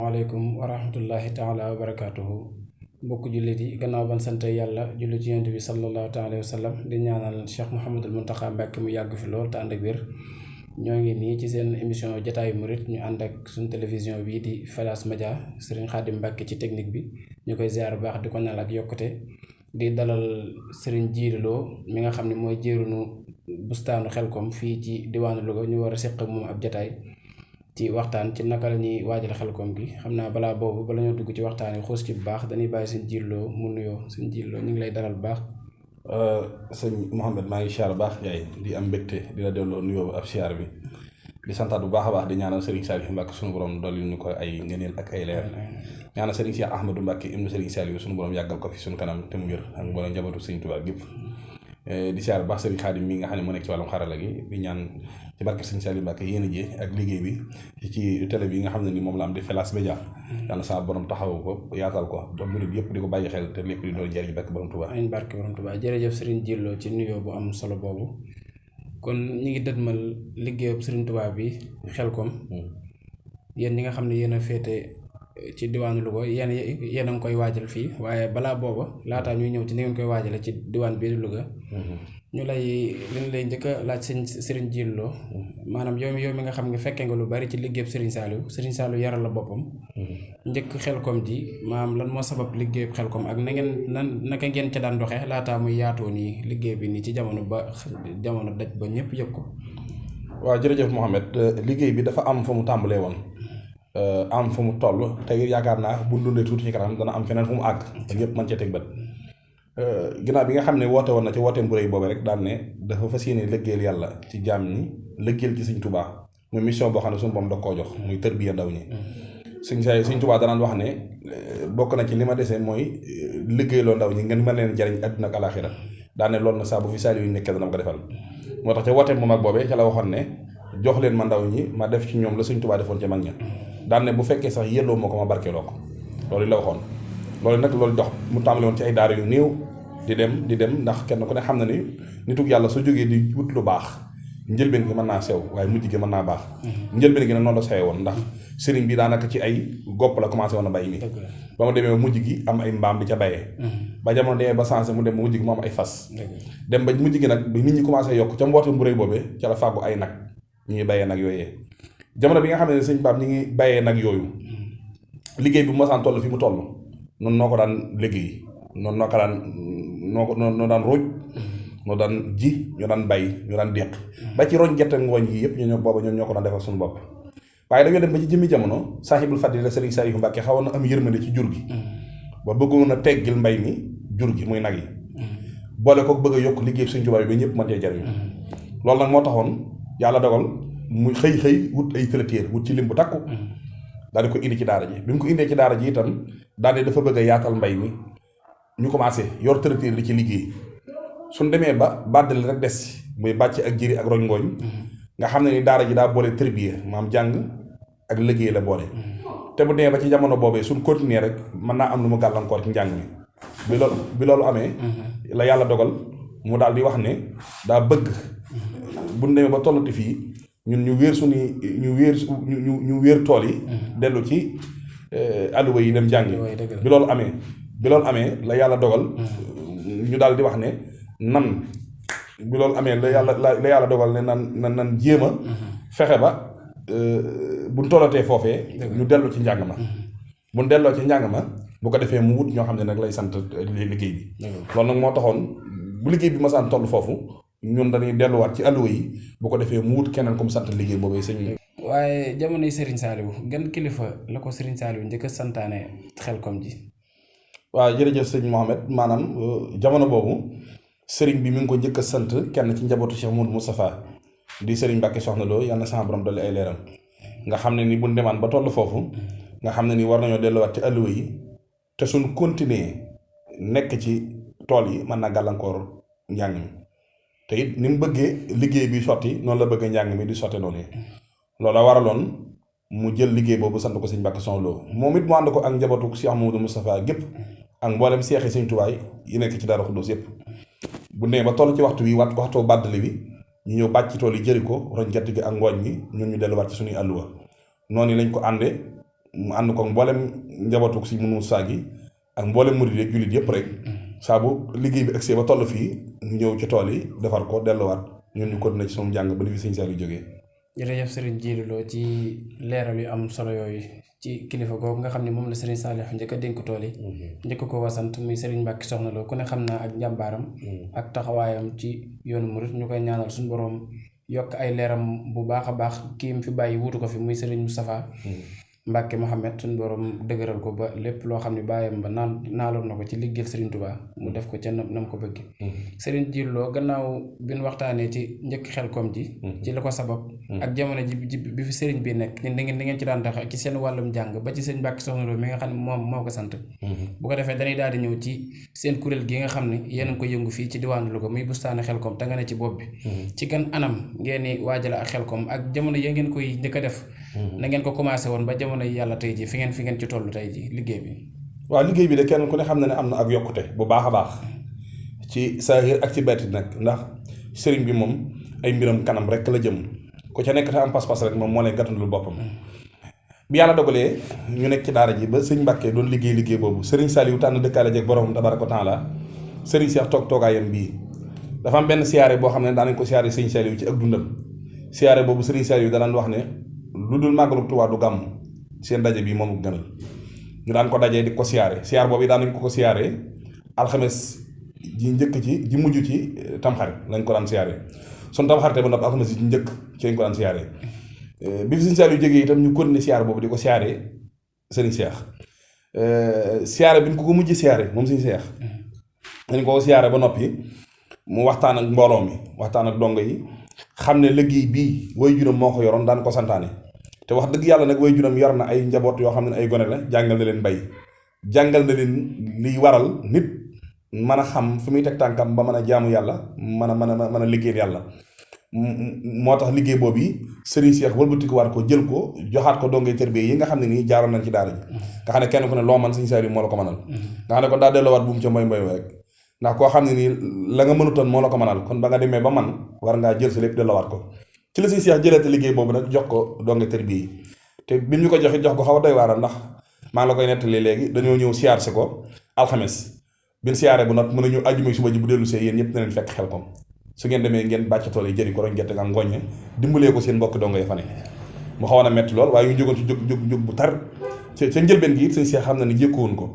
waaleykum wa rahmatullahi taala wa barakaatuhu mbokk jullit yi gannaaw ban sant yàlla julli ci yonent bi sallallahu taala wa sallam di ñaanal Cheikh Mouhamadul Mountakha Mbacké mu yàgg fi lool te ànd ak wér. ñoo ngi nii ci seen émission jataayu murit ñu ànd ak suñu télévision bii di Flash Media Serigne Khadim Mbacké ci technique bi ñu koy ziar bu baax di ko ñaanal ak yokkute di dalal Serigne Djily Lo mi nga xam ne mooy jëruñu bustaanu Xelkom fii ci diwaanu Louga ñu war a seq ak moom ab jataay ci waxtaan ci naka la ñuy waajal Xelkom gi xam naa balaa boobu bala ñoo dugg ci waxtaan yi xuus ci bu baax dañuy bàyyi Serigne Djily Lo mu nuyoo Serigne Djily Lo ñu ngi lay dalal bu baax. sëñ Mouhamed maa ngi siyaar baax yaay di am mbégte di la delloo nuyoo ab siyaar bi di santaat bu baax a baax di ñaanal Serigne Saliou Mbacke sunu borom dolli ñu ko ay ngëneel ak ay leer ñaanal Serigne Cheikh Ahmadou Mbacke ibnu Serigne Saliou sunu borom yàggal ko fi sunu kanam te mu wér ak mboolem njabootu Serigne Touba gépp di siyaar bu baax Serigne Khadim mi nga xam ne moo nekk ci wàllum xarala gi di ñaan ci barke Serigne Saliou Mbacke yéen a jee ak liggéey bi ci télé bi nga xam ne ni moom la am di Flash Media yàlla sa borom taxawu ko yaatal ko ba murid yëpp di ko bàyyi xel te lépp di doon jëriñ barke borom Touba. amiin barke borom Touba jërëjëf Serigne Djily Lo ci nuyoo bu am solo boobu kon ñi ngi dëdmal liggéeyub Serigne Touba bi Xelkom yéen ñi nga xam ne yéen a féete ci diwaanu Louga yéen a ngi koy waajal fii waaye balaa booba laataa ñuy ñëw ci ni ngeen koy waajale ci diwaan bii di Louga ñu lay njëkk a laaj Serigne Djily Lo maanaam yow mi nga xam nga fekkee nga lu bari ci liggéeyub Serigne Saliou yaral la boppam njëkk Xelkom ji maanaam lan moo sabab liggéeyub Xelkom ak naka ngeen ca daan doxee laataa muy yaatoo nii liggéey bi nii ci jamono daj ba ñëpp yëg ko. waaw jërëjëf Mouhamed liggéey bi dafa am fa mu tàmbalee woon am fa mu toll te yaakaar naa bu dundee tuuti ci kanam dana am feneen fu mu àgg te ñëpp mën cee teg bët ginnaaw bi nga xam ne woote woon na ci wooteem bu rëy boobu rek daan ne dafa fas yéene liggéeyal yàlla ci jaam ñi liggéeyal ci Sëñ Tuubaa muy mission boo xam ne suñu boom da koo jox muy tërbiya ndaw ñi Sëñ Tuubaa danaan wax ne bokk na ci li ma desee mooy liggéeyloo ndaw ñi ngeen mën leen jariñ àdduna ak alaaxira daan ne loolu na saa bu fi Saliou yu nekkee dana ko defal moo tax ca wooteem bu mag boobee ca la waxoon ne jox leen ma ndaw ñi ma def ci ñoom la Sëñ Tuubaa defoon ca mag ña daan ne bu fekkee sax yelloo moo ko ma barkeeloo ko loolu la waxoon loolu nag loolu dox mu tàmbali woon ci ay daara yu néew di dem ndax kenn ku ne xam na ni nitug yàlla su jógee di wut lu baax njëlbeen gi mën naa sew waaye mujj gi mën naa baax njëlbeen gi nag noonu la sewee woon ndax sëriñ bi daanaka ci ay gopp la commencé woon a bay mi ba mu demee mujj gi am ay mbaam di ca bayee ba jamono demee ba sensé mu dem ba mujj gi mu am ay fas dem ba mujj gi nag bi nit ñi commencé yokk ca mboote bu rëy boobee ca la fàggu ay nag ñi ngi bayee nag yooyee jamono bi nga xam ne sëñ Pape ñi ngi bayee nag yooyu liggéey bi bu mosaan toll fi mu toll noonu noo ko daan liggéey noonu noo ko daan noo daan róoj noo daan ji ñoo daan bay ñoo daan déq ba ci roñ gerte ngooñ yi yëpp ñoo booba ñoo ko daan defal suñu bopp waaye dañoo dem ba ci jëmmi jamono saaxibul fadila Serigne Saliou Mbacke xawoon na am yërmande ci jur gi ba bëggoon a teggil mbay mi jur gi muy nag yi boole ko bëgg a yokk liggéey Sëñ Tuubaa bi ba ñëpp mën cee jariñu loolu nag moo taxoon yàlla dogal mu xëy wut ay traiteur wut ci lim bu takku daal di ko indi ci daara ji bi mu ko indee ci daara ji itam daal di dafa bëgg a yaatal mbay mi ñu commencé yor traiteur li ci liggéey suñ demee ba bàddali rek des muy bàcc ak jëri ak roñ ngooñ nga xam ne ni daara ji daa boole tërbiya maam jàng ak liggéey la boole te bu demee ba ci jamono boobee suñ continuer rek mën naa am lu mu gàllankoor ci njàng mi bi loolu amee la yàlla dogal mu daal di wax ne daa bëgg bu demee ba tollati fii ñun ñu wéer tool yi dellu ci alluwa yi dem jàngi bi loolu amee la yàlla dogal ñu daal di wax ne nan bi loolu amee la yàlla dogal ne nan jéem a fexe ba buñ tollatee foofee ñu dellu ci njàng ma buñ delloo ci njàng ma bu ko defee mu wut ñoo xam ne nag lay sant liggéey bi loolu nag moo taxoon bu liggéey bi masaan toll foofu ñun dañuy delluwaat ci alluwa yi bu ko defee mu wut keneen ku mu sant liggéey boobee sëñ. waaye jamonoy Serigne Saliou gan kilifa la ko Serigne Saliou njëkk a santaane Xelkom ji. waaw jërëjëf sëñ Mohamed maanaam jamono boobu Serigne bi mi ngi ko njëkk a sant kenn ci njabootu Cheikh Moudou Moustapha di Serigne Mbacke Soxna Lo yàlla na sama borom dolli ay leeram nga xam ne ni bu ñu demaan ba toll foofu nga xam ne ni war nañoo delluwaat ci alluwa yi te suñ continuer nekk ci tool yi mën naa gàllankoor njàng mi. te it ni mu bëggee liggéey bi sotti noonu la bëggee njàng mi di sotte noonu loolu waraloon mu jël liggéey boobu sant ko sëñ Mbàkke Soxna Lo moom it mu ànd ko ak njabootu Cheikh Mamadou Moustapha gépp ak mboolem seexi sëñ Tuubaa yi nekk ci Daaru Xudoos yëpp bu nee ba toll ci waxtu wi waxtu bàddali bi ñu ñëw bàcc ci tool yi jëri ko roñ gerte gi ak ngooñ mi ñun ñu delluwaat ci suñuy àlluwa noonu lañ ko àndee mu ànd ko mboolem njabootu si mënu saagi ak mboolem murid yi jullit yëpp rek saa bu liggéey bi agsee ba toll fii ñu ñëw ci tool yi defar ko delluwaat ñun ñu continuer ci sunu njàng ba li fi sëñ Saliou jógee. jërëjëf Serigne Djily Lo ci leeral yu am solo yooyu ci kilifa googu nga xam ne moom la Serigne Saliou njëkk a dénk tool yi. njëkk ko wasant muy Serigne Mbacke Soxna Lo ku ne xam naa ak njàmbaaram. ak taxawaayam ci yoonu murid ñu koy ñaanal suñu borom yokk ay leeram bu baax a baax kii mu fi bàyyi wuutu ko fi muy Serigne Moustapha Mbacke Mohamed suñu borom dëgëral ko ba lépp loo xam ne bàyyam ba naaloon na ko ci liggéeyal Serigne Touba mu def ko ca nam ko bëgg. Serigne Djily Lo gannaaw bi ñu waxtaanee ci njëkk Xelcom ji. ci la ko sabab. ak jamono ji bi fi Serigne bi nekk da ngeen ci daan tax ci seen wàllum jàng ba ci seen Mbacke Soxna Lo mi nga xam ne moom moo ko sant. bu ko defee dañuy daal di ñëw ci seen kuréel gi nga xam ne yéen a ngi ko yëngu fii ci diwaanu Louga muy bustaanu Xelcom te nga ne ci bopp bi. ci gan anam ngeen di waajale ak Xelcom ak jamono ya ngeen koy njëkk a def. na ngeen ko commencé woon ba jamono yàlla tey ji fi ngeen ci toll tey ji liggéey bi. waaw liggéey bi de kenn ku ne xam na ne am na ak yokkute bu baax a baax ci saahir ak ci baatin nag ndax sëriñ bi moom ay mbiram kanam rek la jëm ku ca nekk te am pas-pas rek moom moo lay gàttandul boppam. bi yàlla dogalee ñu nekk ci daara ji ba sëñ Mbàkke doon liggéey boobu sëriñ Saliou tànn dëkkaale jeeg borom tabaraka wa taala sëriñ Cheikh toogaayam bii dafa am benn siyaare boo xam ne daanañ ko siyaare sëñ Saliou ci ak dundam siyaare boobu sëriñ Saliou danaan wax ne lu dul màggalu Tuubaa du gàmm seen daje bi moom gënal ñu daan ko dajee di ko siyaare siyaar boobu daan nañ ko siyaare alxames ji njëkk ji mujj ci tamxarit lañ ko daan siyaare sun tamxarite ba noppi alxames ji njëkk ci lañ ko daan siyaare bi fi sëñ Saliou jógee itam ñu continuer siyaar boobu di ko siyaare sëriñ Cheikh siyaare bi ñu ko mujj siyaare moom sëriñ Cheikh dañ ko siyaare ba noppi mu waxtaan ak mbooloo mi waxtaan ak dongo yi xam ne liggéey bii way juróom moo ko yoroon daan ko santaane te wax dëgg yàlla nag way juróom yor na ay njaboot yoo xam ne ay gone la jàngal na leen bay jàngal na leen liy waral nit mën a xam fu muy teg tànkam ba mën a jaamu yàlla mën a liggéeyal yàlla moo tax liggéey boobu yi Serigne Cheikh wëlbatiku war ko jël ko joxaat ko dongay tërbiye yi nga xam ne nii jaaroon nañ ci daara ji nga xam ne kenn ku ne loo man Serigne Saliou moo la ko mënal nga xam ne kon daa delloowaat bu mu ca mboy rek ndax koo xam ne nii la nga mënutoon moo la ko mënal kon ba nga demee ba man war ngaa jël sa lépp delloowaat ko ci la Serigne Cheikh jëlate liggéey boobu nag jox ko dongay tërbiye yi te bi ñu ko jox ko xaw a doy waaral ndax maa ngi la koy nettali léegi dañoo ñëw siyaar si ko alxames bin siyaare bu nag mën a ñëw àjjuma suba ji bu dellu see yéen ñëpp na leen fekk Xelcom su ngeen demee ngeen bàcc tool yi jëri ko roñ gerte nga ngooñe dimbalee ko seen mbokk dongo yi fa ne mu xawoon a metti lool waaye ñu jógoon ci jóg bu tar ca njëlbeen gi it sëñ Cheikh xam na ne jékkowoon ko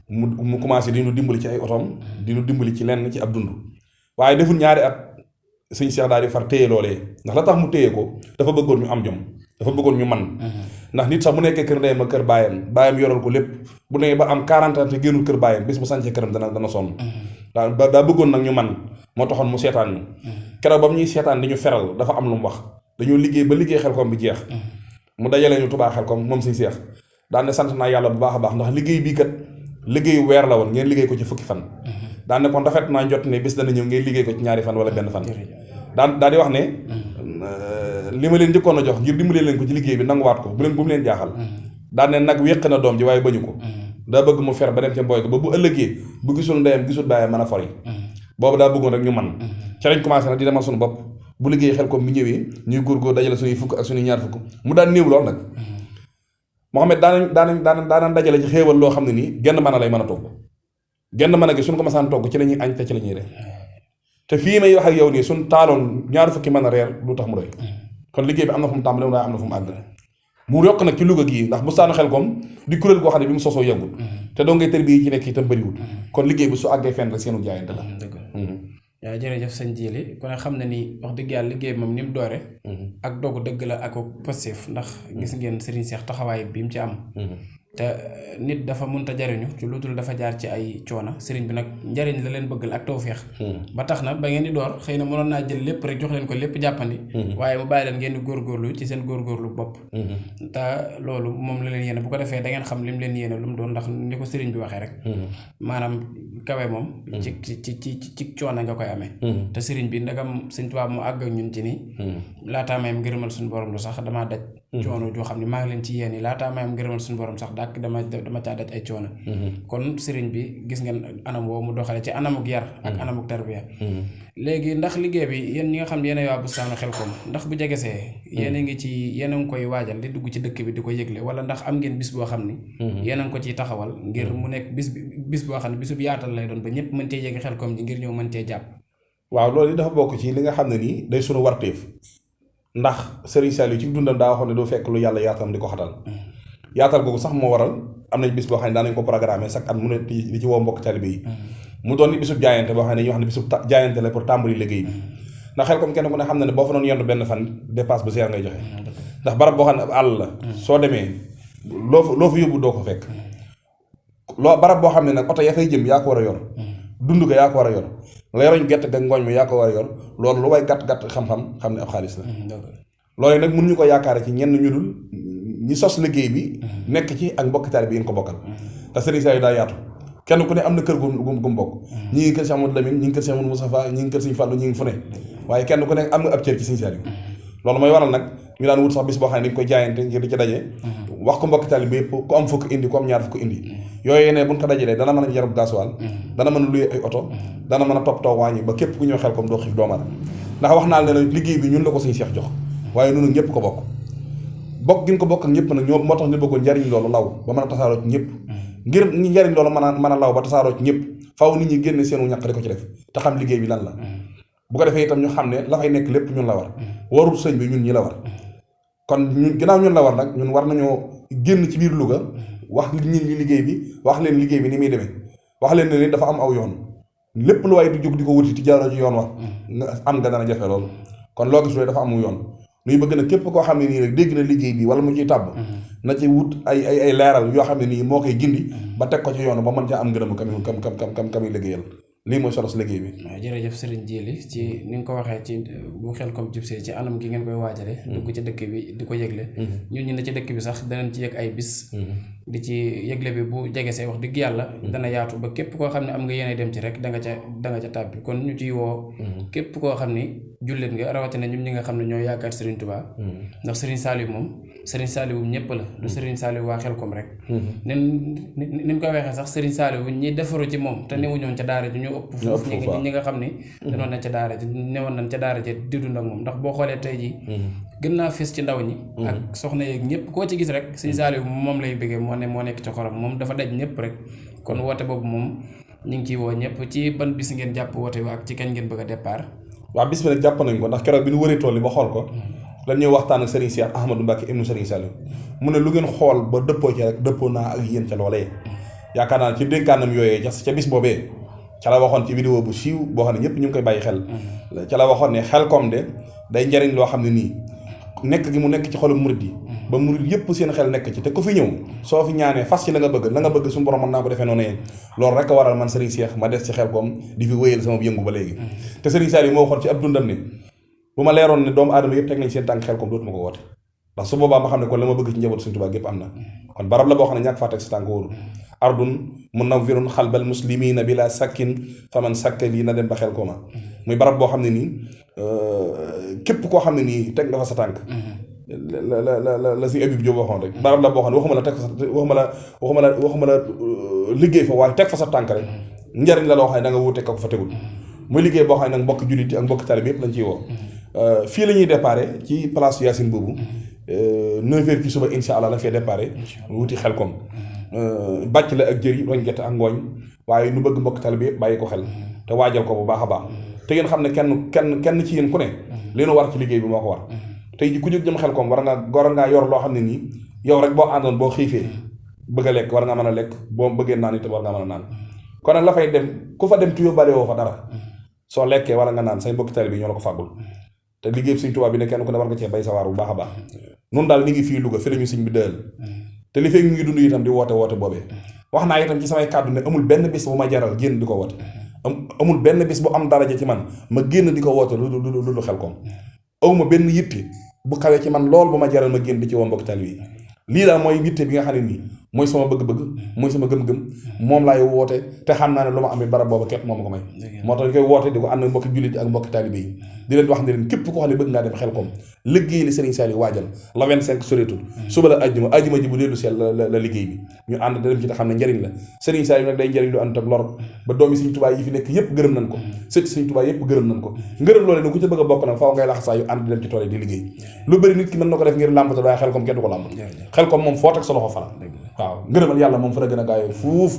mu commencé di ñu dimbali ci ay otoom di ñu dimbali ci lenn ci ab dund waaye deful ñaari at sëñ Cheikh daal di far téye loolee ndax la tax mu téye ko dafa bëggoon ñu am jom dafa bëggoon ñu man ndax nit sax bu nekkee kër ndeyam ak kër baayam yoral ko lépp bu nee ba am 40 ans te génnul kër baayam bis bu sañcee këram dana sonn daa bëggoon nag ñu man moo taxoon mu seetaan ñu keroog ba mu ñuy seetaan di ñu feral dafa am lu mu wax dañoo liggéey ba liggéey Xelcom bi jeex mu dajale ñu Touba Xelcom moom sëñ Cheikh daan ne sant naa yàlla bu baax a baax ndax liggéey bii kat liggéeyu weer la woon ngeen liggéey ko ci fukki fan daan ne kon rafet naa jot ne bis dana ñëw ngeen liggéey ko ci ñaari fan wala benn fan daal di wax ne li ma leen njëkkoon a jox ngir dimbalee leen ko ci liggéey bi nanguwaat ko bu mu leen jaaxal daan ne nag wéq na doom ji waaye bañu ko daa bëgg mu fer ba dem ca mbooy ko ba bu ëllëgee bu gisul ndeyam gisul baayam mën a fori boobu daa bëggoon rek ñu man ca lañ commencé nag di demal suñu bopp bu liggéey Xelcom bi ñëwee ñuy góorgóor dajale suñuy fukk ak suñuy ñaar fukk mu daan néew lool nag Mohamed daanañ dajale ci xéewal loo xam ne nii genn mën a lay mën a togg genn mën a gi suñ ko masaan togg ci la ñuy añ te ci la ñuy reer te fii may wax ak yow nii suñ taaloon ñaar fukki mën a reer lu tax mu doy kon liggéey bi am na fu mu tàmbalee waaye am na fu mu àgg mu yokk nag ci Louga gii ndax bustaanu Xelcom di kuréel goo xam ne bi mu sosoo yàggul te doo ngay tër bi yi ci nekk itam bëriwul kon liggéey bi su àggee fenn rek seenu jaayante la waaw jërëjëf sëñ Djily ku ne xam na ni wax dëgg yàlla liggéey moom ni mu doore ak dogu dëgg la ak positif ndax gis ngeen Serigne Cheikh taxawaay bi mu ci am te nit dafa mënta jariñu ci lu dul dafa jaar ci ay coono Serigne bi nag njariñ la leen bëggal ak tawféex ba tax na ba ngeen di door xëy na mënoon naa jël lépp rek jox leen ko lépp jàppandi waaye mu bàyyi leen ngeen di góorgóorlu ci seen góorgóorlu bopp te loolu moom la leen yéene bu ko defee da ngeen xam li mu leen yéene lu mu doon ndax ni ko Serigne bi waxee rek maanaam kawe moom ci coono nga koy amee te Serigne bi ndagam Sëñ Tuubaa mu àgg ak ñun ci ni laataa mayam ngërëmal suñu borom du sax damaa daj coono joo xam ne maa ngi leen ci yéen yi laataa mayam ngërëmal suñu borom sax ak dama caa daj ay coono. kon sëriñ bi gis ngeen anam woo mu doxale ci anamuk yar ak anamuk tarbiya. léegi ndax liggéey bi yéen ñi nga xam ne yéen a waa Bustaanu Xelkom ndax bu jegesee yéen a ngi koy waajal di dugg ci dëkk bi di ko yëgle wala ndax am ngeen bis boo xam ni yéen a ngi ko ciy taxawal ngir mu nekk bis boo xam ne bisub yaatal lay doon ba ñëpp mën cee yëge Xelkom ji ngir ñëw mën cee jàpp. waaw loolu dafa bokk ci li nga xam ne nii day sunu warteef ndax Serigne Saliou ci dundam daa waxoon ne doo fekk lu yàlla yaatal di ko xatal yaatal googu sax moo waral am nañ bis boo xam ne daan nañ ko programmer chaque at mu ne di ci woo mbokk talibé yi mu doon ni bisub jaayante boo xam ne dañuy wax ne bisub jaayante la pour tàmbali liggéey bi ndax Xelkom kenn ku ne xam na ne boo fa doon yendu benn fan dépasse bu seer ngay joxe ndax barab boo xam ne ab àll la soo demee loo fa yóbbu doo ko fekk barab boo xam ne nag oto ya fay jëm yaa ko war a yor dund ko yaa ko war a yor la yoroñ gerte ga ngooñ mi yaa ko war a yor loolu lu way gàtt-gàtt xam-xam xam ne ab xaalis la loolu nag mënuñu ko yaakaare ci ñenn ñu dul ñi sos liggéey bi nekk ci ak mbokki taalibe bi yéen ko bokkal te Serigne Saliou daa yaatu kenn ku ne am na kër gu mu bokk ñi ngi kër Cheikh Amadou Lamine ñi ngi kër Cheikh Amadou Moustapha ñi ngi kër Serigne Fallou ñi ngi fu ne waaye kenn ku ne am nga ab cër ci Serigne Saliou loolu mooy waral nag ñu daan wut sax bis boo xam ne dañ koy jaayante ngir di ci daje wax ko mbokki taalibe bi yëpp ku am fukk indi ku am ñaar fukk indi yooyu ne buñ ko dajalee dana mën a jarab gasoil dana mën a luye ay oto dana mën a toppatoo wàññi ba képp ku ñëw Xelkom doo xiif doo mar ndax wax naa ne liggéey bi ñun la ko Serigne Cheikh jox waaye noonu ñëpp ko bokk gi ñu ko bokk ak ñëpp nag ñoo moo tax ñu bëggoon njariñ loolu law ba mën a tasaaroo ci ñëpp ngir ñi njariñ loolu mën a law ba tasaaroo ci ñëpp faaw nit ñi génne seenu ñàkk di ko ci def te xam liggéey bi lan la bu ko defee itam ñu xam ne la fay nekk lépp ñun la war warul sëñ bi ñun ñi la war kon ñun ginnaaw ñun la war nag ñun war nañoo génn ci biir Louga wax ñi liggéey bi wax leen liggéey bi ni muy demee wax leen ne leen dafa am aw yoon lépp lu waaye di jóg di ko wuti ti jaaroo ci yoon wax am nga dana jafe loolu kon loo gis loolu dafa amu yoon nuy bëgg na képp koo xam ne nii rek dégg na liggéey bi wala mu ciy tàbb na ci wut ay leeral yoo xam ne nii moo koy gindi ba teg ko ci yoon ba mën caa am ngërëm kam liggéeyal lii mooy solos liggéey bi. waaw jërëjëf Serigne Djily ci ni nga ko waxee ci bu Xelkom jubsee ci anam gi ngeen koy waajale dugg ci dëkk bi di ko yëgle ñun ñu ne ci dëkk bi sax danañ ci yëg ay bis di ci yëgle bi bu jegesee wax dëgg yàlla dana yaatu ba képp koo xam ne am nga yéene dem ci rek da nga ca tàbbi kon ñu ciy woo képp koo xam ni jullit nga rawatina ñun ñi nga xam ne ñoo yaakaar Serigne Touba ndax Serigne Saliou moom Serigne Saliou ñëpp la du Serigne Saliou waa Xelkom rek ni mu ko waxee sax Serigne Saliou ñi defaru ci moom te newuñoon ca daara ji ñu ëpp foofu ñi nga xam ni danoon nañ ca daara ji newoon nañ ca daara ji di dund ak moom ndax boo xoolee tey ji gën naa fës ci ndaw ñi ak soxna yeeg ñëpp koo ci gis rek Serigne Saliou moom lay bëggee moo nekk ci xorom moom dafa daj ñëpp rek kon woote boobu moom ñu ngi ciy woo ñëpp ci ban bis ngeen jàpp woote bi ak ci kañ ngeen bëgg a départ. waaw bis bi nag jàpp nañ ko ndax keroog bi ñu wëree tool yi ba xool ko lan ñuy waxtaan ak Serigne Cheikh Ahmadou Mbacke ibnu Serigne Saliou mu ne lu ngeen xool ba dëppoo ci rek dëppoo naa ak yéen ca loolee yaakaar naa ci dénkaanam yooyee ca bis boobee ca la waxoon ci vidéo bu siiw boo xam ne ñëpp ñu ngi koy bàyyi xel ca la waxoon ne Xelkom de day njariñ loo xam ne nii nekk gi mu nekk ci xolu murid yi ba murid yëpp seen xel nekk ci te ku fi ñëw soo fi ñaanee fas ci la nga bëgg suñu borom mën naa ko defee noonu yéen loolu rek a waral man Serigne Cheikh ma des ci Xelkom di fi wéyal sama yëngu ba léegi te Serigne Saliou moo waxoon ci ab dundam ne bu ma leeroon ne doomu aadama yëpp teg nañ seen tànk Xelkom dootuma ko woote ndax su boobaa ma xam ne kon la ma bëgg ci njabootu Serigne Touba gépp am na kon barab la boo xam ne ñàkk faa teg sa tànk wóoru ardun munawwirun xalbal muslimina bila sakkin faman sakka lii na dem ba Xelkoma muy barab boo xam ne nii képp koo xam ne nii teg nga fa sa tànk la si Habib Diop waxoon rek barab la boo xam ne waxuma la teg fa sa waxuma la liggéey fa waaye teg fa sa tànk rek njariñ la loo xam ne da nga wuute ko fa tegul muy liggéey boo xam ne nag mbokk jullit yi ak mbokk talib yëpp lañ ciy woo fii la ñuy déparé ci place Yacine boobu 9h ci suba insha allah lañ fay déparé wuti Xelkom bàcc la ak jëri roñ gerte ak ngooñ waaye nu bëgg mbokk talib yëpp bàyyi ko xel te waajal ko bu baax a baax te ngeen xam ne kenn ci yéen ku ne li nu war ci liggéey bi moo ko war tey ji ku jóg jëm Xelkom war ngaa yor loo xam ne nii yow rek boo àndoon boo xiifee bëgg a lekk war nga mën a lekk boo bëggee naan itam war nga mën a naan kon nag la fay dem ku fa dem tu yóbbaale woo fa dara soo lekkee war nga naan say mbokki talib bi ñoo la ko fàggul te liggéey Sëriñ Tuubaa bi ne kenn ku ne war nga cee bay sa waar bu baax a baax noonu daal ni ngi fii Louga fi la ñu sëñ bi dëyal te li fekk ñu ngi dund itam di woote boobee wax naa itam ci samay kàddu ne amul benn bis bu ma jaral génn di ko woote amul benn bis bu am daraja ci man ma génn di ko woote lu Xelkom awma benn yitte bu xawee ci man lool bu ma jaral ma génn di ci woo mbokki talib yi lii daal mooy yitte bi nga xam ne nii mooy sama bëgg-bëgg mooy sama gëm-gëm moom laay woote te xam naa ne lu ma amee barab booba képp moom ma ko may moo tax ñu koy woote di ko ànd mbokki jullit yi ak mbokki taalibe yi di leen wax ne leen képp koo xam ne bëgg ngaa dem Xelkom liggéey li Serigne Saliou waajal la 25 soreetul suba la ajjuma ji bu dellu seel la liggéey bi ñu ànd dem ci te xam ne njariñ la Serigne Saliou nag day njariñ lu ànd ak lor ba doomi Serigne Touba yi fi nekk yépp gërëm nañ ko sëti Serigne Touba yépp gërëm nañ ko ngërëm loole nag ku ci bëgg a bokk nag faaw ngay lax saa yu ànd di dem ci tool yi di liggéey lu bëri nit ki mën na ko def ngir làmbata waaye Xelkom kenn du ko làmb Xelkom moom foo teg sa loxo fala waaw ngërëmal yàlla moom fa la gën a gaayoo fuuf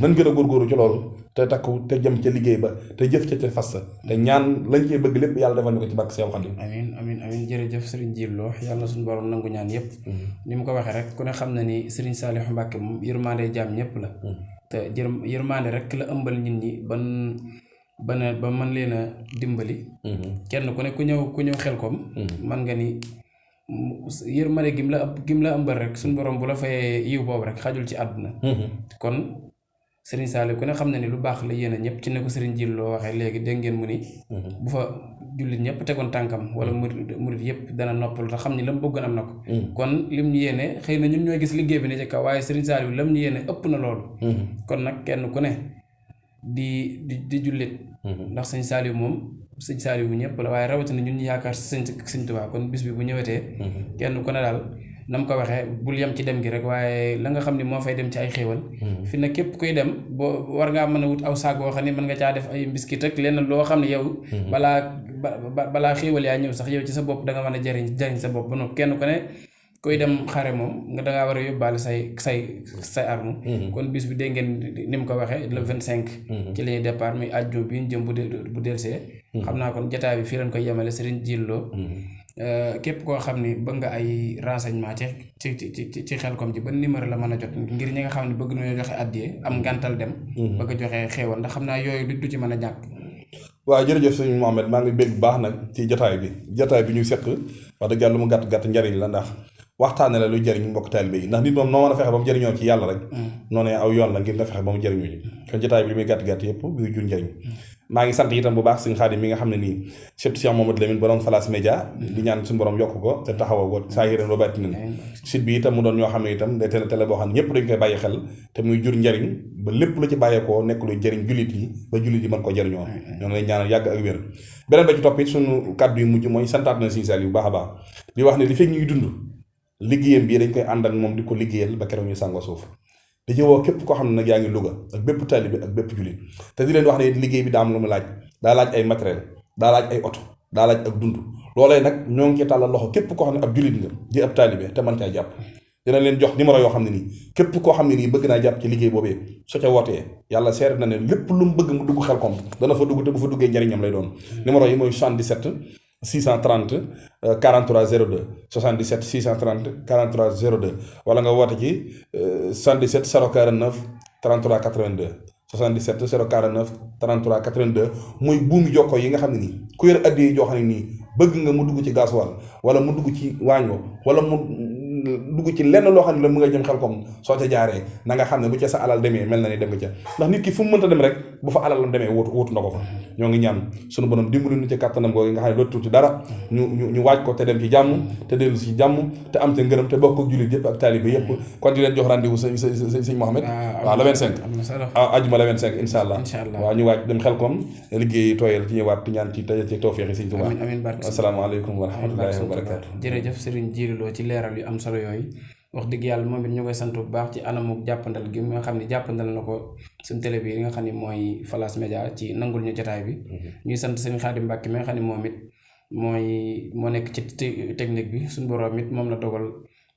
nan gën a góorgóorlu ci loolu te takku te jëm ca liggéey ba te jëf ca fas sa te ñaan lañ cee bëgg lépp yàlla defal ñu ko ci barke Seex Xaadim amiin jërëjëf Serigne Djily Lo yàlla na suñu borom nangu ñaan yëpp ni mu ko waxee rek ku ne xam na ni Serigne Saliou Mbacké moom yërmande jaam ñëpp la te yërmande rek la ëmbal nit ñi ba mën leen a dimbali kenn ku ne ku ñëw Xelkom man nga ni yërmande gim la ëmbal rek suñu borom bu la fayee yiw boobu rek xajul ci àdduna kon Serigne Saliou ku ne xam na ni lu baax la yéene ñëpp ci ne ko Serigne Djily Lo waxee léegi dégg ngeen mu ni bu fa jullit ñëpp tegoon tànkam wala murit yëpp dana noppalu te xam ni la mu bëggoon am na ko kon lim ñu yéene xëy na ñun ñooy gis liggéey bi ne ci kaw waaye Serigne Saliou lam ñu yéene ëpp na loolu kon nag kenn ku ne di jullit ndax Serigne Saliou moom Serigne Saliou bu ñëpp la waaye rawatina ñun ñu yaakaar Serigne Touba kon bis bi bu ñëwetee kenn ku ne daal na mu ko waxee bul yem ci dem gi rek waaye la nga xam ne moo fay dem ci ay xéewal fi na képp kuy dem boo war ngaa mën a wut aw saag boo xam ne mën nga caa def ay mbiskit ak lenn loo xam ne yow balaa xéewal yaa ñëw sax yow ci sa bopp da nga mën a jariñ sa bopp ba noppi kenn ku ne kuy dem xare moom nga dangaa war a yóbbaale say arme kon bis bi dégg ngeen ni mu ko waxee le 25 ci lañuy départ muy àjjuma bi ñu jëm bu delsee xam naa kon jotaay bi fii lañ koy yemale Serigne Djily Lo képp koo xam ni bëgg nga ay renseignement ci Xelkom ji ba numéro la mën a jot ngir ñi nga xam ne bëgg nañoo joxe àddiyee am ngàntal dem bëgg a joxe xéewal ndax xam naa yooyu du ci mën a ñàkk waaw jërëjëf sëñ Mohamed maa ngi bégg bu baax nag ci jotaay bi ñu seq wax dëgg yàlla lu mu gàtt njariñ la ndax waxtaane la luy jëriñ mbokk taalibe yi ndax nit moom noo mën a fexe ba mu jëriñoo ci yàlla rek noonu aw yoon la ngir nga fexe ba mu jëriñoo ci kon jotaay bi li muy gàtt yëpp buy jur njëriñ maa ngi sant itam bu baax sëñ Xaadim mi nga xam ne nii surtout Cheikh Mamadou Lamine borom Falaas Média di ñaan suñu borom yokk ko te taxawoo ko saa yéren ba bàtti nen site bi itam mu doon ñoo xam ne itam day télé boo xam ne ñëpp dañ koy bàyyi xel te muy jur njëriñ ba lépp lu ci bàyyeekoo nekk luy jëriñ jullit yi ba jullit yi mën ko jëriñoo ñoo lay ñaanal yàgg ak wér beneen ba ci topp it suñu kàddu yu mujj mooy santaat na sëñ Saliou bu baax a baax di wax ne li fekk ñuy dund liggéeyam bii dañ koy ànd ak moom di ko liggéeyal ba keroog ñu sàngoo suuf di ci woo képp koo xam ne nag yaa ngi Louga ak bépp taalibe ak bépp jullit te di leen wax ne liggéey bi daa am lu mu laaj daa laaj ay matériel daa laaj ay oto daa laaj ak dund loolee nag ñoo ngi ci tàllal loxo képp koo xam ne ab jullit nga di ab taalibe te mën caa jàpp dina leen jox numéro yoo xam ne nii képp koo xam ne nii bëgg naa jàpp ci liggéey boobee su ca wootee yàlla seere na ne lépp lu mu bëgg mu dugg Xelkom dana fa dugg te bu fa duggee njariñam lay doon numéro yi mooy 77 630 43 02 77 630 43 02 wala nga woote ci 77 049 33 82 77 049 33 82 muy buumi jokkoo yi nga xam ne nii ku yor addi yi joo xam ne nii bëgg nga mu dugg ci gasoil wala mu dugg ci waañ wala mu dugg ci lenn loo xam ne la mu nga jëm Xelkom soo ca jaaree na nga xam ne bu ca sa alal demee mel na ni dem nga ca ndax nit ki fu mu mënta dem rek bu fa alalam demee wutu na ko fa ñoo ngi ñaan sunu borom dimbali nu ci kàttanam googu nga xam ne doo tuuti dara ñu waaj ko te dem ci jàmm te dellu si jàmm te am te ngërëm te bokk ak jullit yëpp ak taalibe yëpp kon di leen jox rendez-vous sëñ Mohamed waaw le 25 ajuma le 25 insha allah waaw ñu waaj dem Xelkom liggéey tooyal ci ñëwaat ñaan ci ci tawfeex yi sëñ Tuubaa asalaamaaleykum wa rahmatullahi wa barakaatu jërëjëf Serigne Djily Lo ci leeral yu am solo yooyu wax dëgg yàlla moom it ñu koy sant bu baax ci anamu jàppandal gi nga xam ne jàppandal na ko suñu télé bi nga xam ne mooy Falaas Média ci nangul ñu jotaay bi ñuy sant Serigne Khadim Mbacké mi nga xam ne moom it moo nekk ci technique bi suñu borom it moom la dogal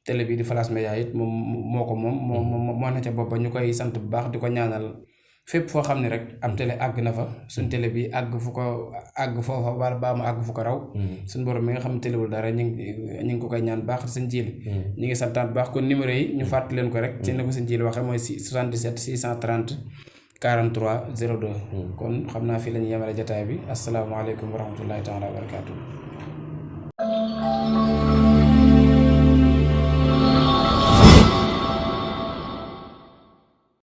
télé bi di Falaas Média it moom moo na ca bopp ñu koy sant bu baax di ko ñaanal fépp foo xam ne rek am télé àgg na fa suñ télé bi àgg foofa wala baa mu àgg fu ko raw suñ borom mi nga xam ne téléwul dara ñu ngi ko koy ñaan baax sëñ Djily ñu ngi santaan baax kon numéro yi ñu fàttali leen ko rek ci ne ko sëñ Djily waxee mooy 77 630 43 02 kon xam naa fii la ñu yemale jotaay bi asalaamaaleykum wa rahmatullahi taala wa barakaatu